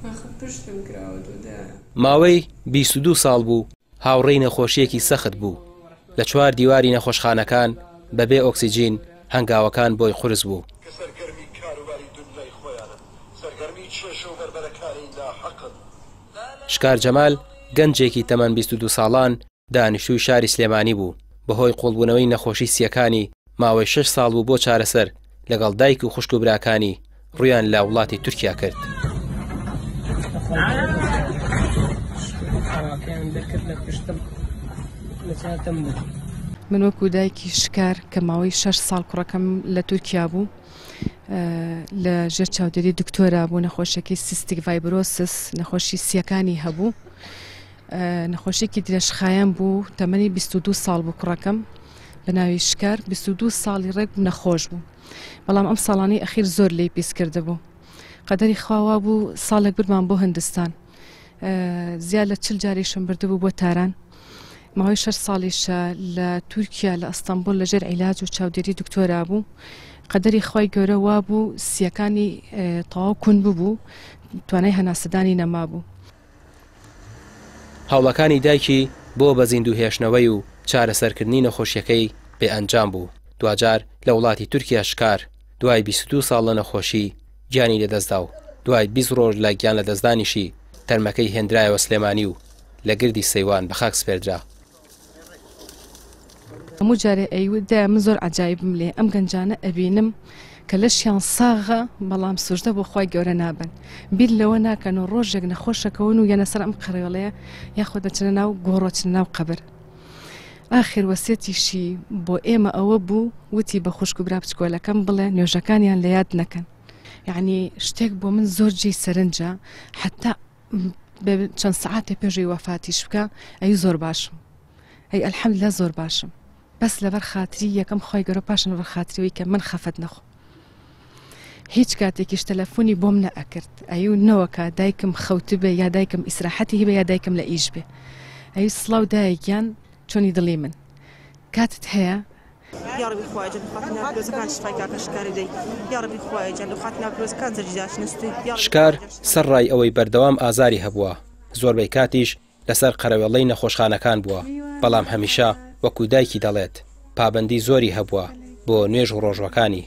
ئاخر پشتم کراوەتەوە دایە. ماوەی 22 ساڵ بوو هاوڕێی نەخۆشییەکی سەخت بوو، لە چوار دیواری نەخۆشخانەکان بەبێ ئۆکسجین هەنگاوەکان بۆی قورس بوو. کە سەرگەرمی کاروباری دونیای خۆیانن، سەرگەرمی کێشە و بەربەرەکانێی ناحەقن. شکار جەمال، گەنجێکی تەمەن 22 ساڵان، دانیشتووی شاری سلێمانی بوو، بەهۆی قوڵبوونەوەی نەخۆشی سییەکانی ماوەی شەش ساڵ بوو بۆ چارەسەر لەگەڵ دایک و خوشک و براکانی ڕوویان لە وڵاتی تورکیا کرد. من وەکو دایکی شکار کە ماوەی شەش ساڵ کوڕەکەم لە تورکیا بوو لە ژێر چاودێری دکتۆرا بوو نەخۆشیەکەی سیستیک ڤایبرۆسس نەخۆشی سیەکانی هەبوو نەخۆشیەکی درێژخایەن بوو تەمەنی 22 ساڵ بوو کوڕەکەم بە ناوی شکار 22 ساڵی ڕێک نەخۆش بوو بەڵام ئەم ساڵانەی ئەخیر زۆر لێی پیس کردبوو قەدەری خوا وا بوو ساڵێک بردمان بۆ هندستان زیاد لە چل جاریشم بردبوو بۆ تاران ماوەی شەش ساڵیشە لە تورکیا لە ئەستەمبول لە ژێر عیلاج و چاودێری دکتۆرا بوو قەدەری خوای گەورە وابوو سیەکانی تەواو کون ببوو توانای هەناسەدانی نەمابوو. هەوڵەکانی دایکی بۆ بە زیندوو هێشتنەوەی و چارەسەرکردنی نەخۆشیەکەی بێ ئەنجام بوو، دواجار لە وڵاتی تورکیا شکار دوای 22 ساڵ لە نەخۆشی گیانی لەدەستدا و دوای 20 ڕۆژ لە گیان لەدەستدانیشی تەرمەکەی هێندرایەوە سلێمانی و لە گردی سەیوان بە خاک سپێردرا. هەموو جارێ ئەیوت دایە من زۆر عەجایبم لێ ئەم گەنجانە ئەبینم کە لەشیان ساغە بەڵام سوژدە بۆ خوای گەورە نابەن بیر لەوە ناکەن و ڕۆژێک نەخۆشەکەون و یەنە سەر ئەم قەرێڵەیە یاخود دەچنە ناو گۆڕۆ چنە ناو قەبر ئاخر وەسێتیشی بۆ ئێمە ئەوە بوو وتی بە خوشک و برا بچکۆلەکەم بڵێ نوێژەکانیان لە یاد نەکەن یعنی شتێک بۆ من زۆر جێی سەرنجە حتا چەند سەعاتێ پێشەوەی وەفاتیش بکە ئەی زۆر باشم ئەی الحمدللە زۆر باشم بەس لەبەر خاتری یەکەم خی گەورە پاشان لەبەر خاتریەوەی کە من خەفەت نەخۆم هیچ کاتێکیش تەلەفۆنی بۆم نەئەکرد ئەیو نەوەکە دایکم خەوتبێ یا دایکم ئیسراحەتی هەبێ یا دایکم لە ئیش بێ ئەی سڵاو دایکیان چۆنی دڵی من کاتت هەیە یاڕەبی خوایە جان لە خاتری ناو پیرۆزەکان شفای کاکە شکاری بدەی یاڕەبی خوایە جان لە خاتری ناو پیرۆزەکان زەرجی داشنە ستوی یاڕەبی شکار خوایە جان شفای سەرڕای ئەوەی بەردەوام ئازاری هەبووە، زۆربەی کاتیش لەسەر قەرەوێڵەی نەخۆشخانەکان بووە، بەڵام هەمیشە وەکو دایکی دەڵێت، پابەندی زۆری هەبووە بۆ نوێژ و ڕۆژوەکانی.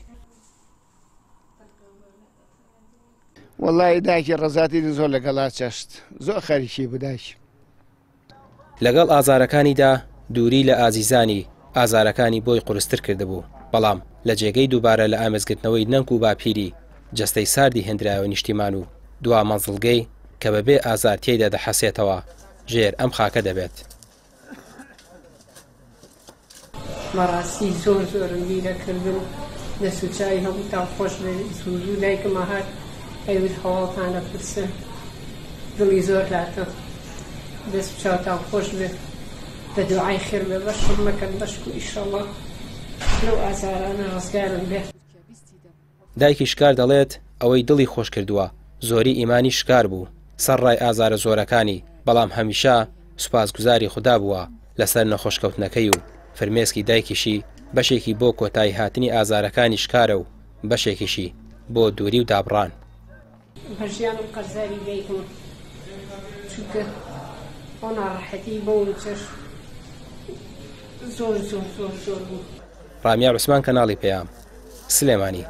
وەڵایی دایکی ڕەزاتی زۆر لەگەڵا چەشت زۆر خەریکی بوو دایکی. لەگەڵ ئازارەکانیدا دووری لە ئازیزانی، ئازارەکانی بۆی قورستر کردبوو، بەڵام لە جێگەی دووبارە لە ئامێزگرتنەوەی نەنک و باپیری، جەستەی ساردی هێندرایەوە نیشتیمان و دوا مەنزڵگەی کە بە بێ ئازار تێیدا دەحەسێتەوە، ژێر ئەم خاکە دەبێت. بەڕاستی زۆر زۆرم بیرە کردن دەست و چاوی هەمووتان خۆش بێ زوو زوو دایکم ئەهات ئەیوت هەواڵتان ئەپرسێ دڵی زۆر لاتە دەست و چاوتان خۆش بێ بە دوعای خێر بێ بەشم مەکەن بەشکو ئیشەڵا لەو ئازارانە ڕزگارم بێ. دایکی شکار دەڵێت، ئەوەی دڵی خۆش کردووە، زۆری ئیمانی شکار بوو، سەرڕای ئازارە زۆرەکانی، بەڵام هەمیشە سوپاسگوزاری خودا بووە لەسەر نەخۆشکەوتنەکەی و فرمێسکی دایکیشی بەشێکی بۆ کۆتاییهاتنی ئازارەکانی شکارە و بەشێکیشی بۆ دووری و دابڕان. بە ژیانم قەرزاری دایکمم چونکە ئەو ناڕەحەتی بەوم چەشت زۆر زۆر زۆر زۆر بوو. ڕامیار عوسمان کەناڵی پەیام، سلێمانی.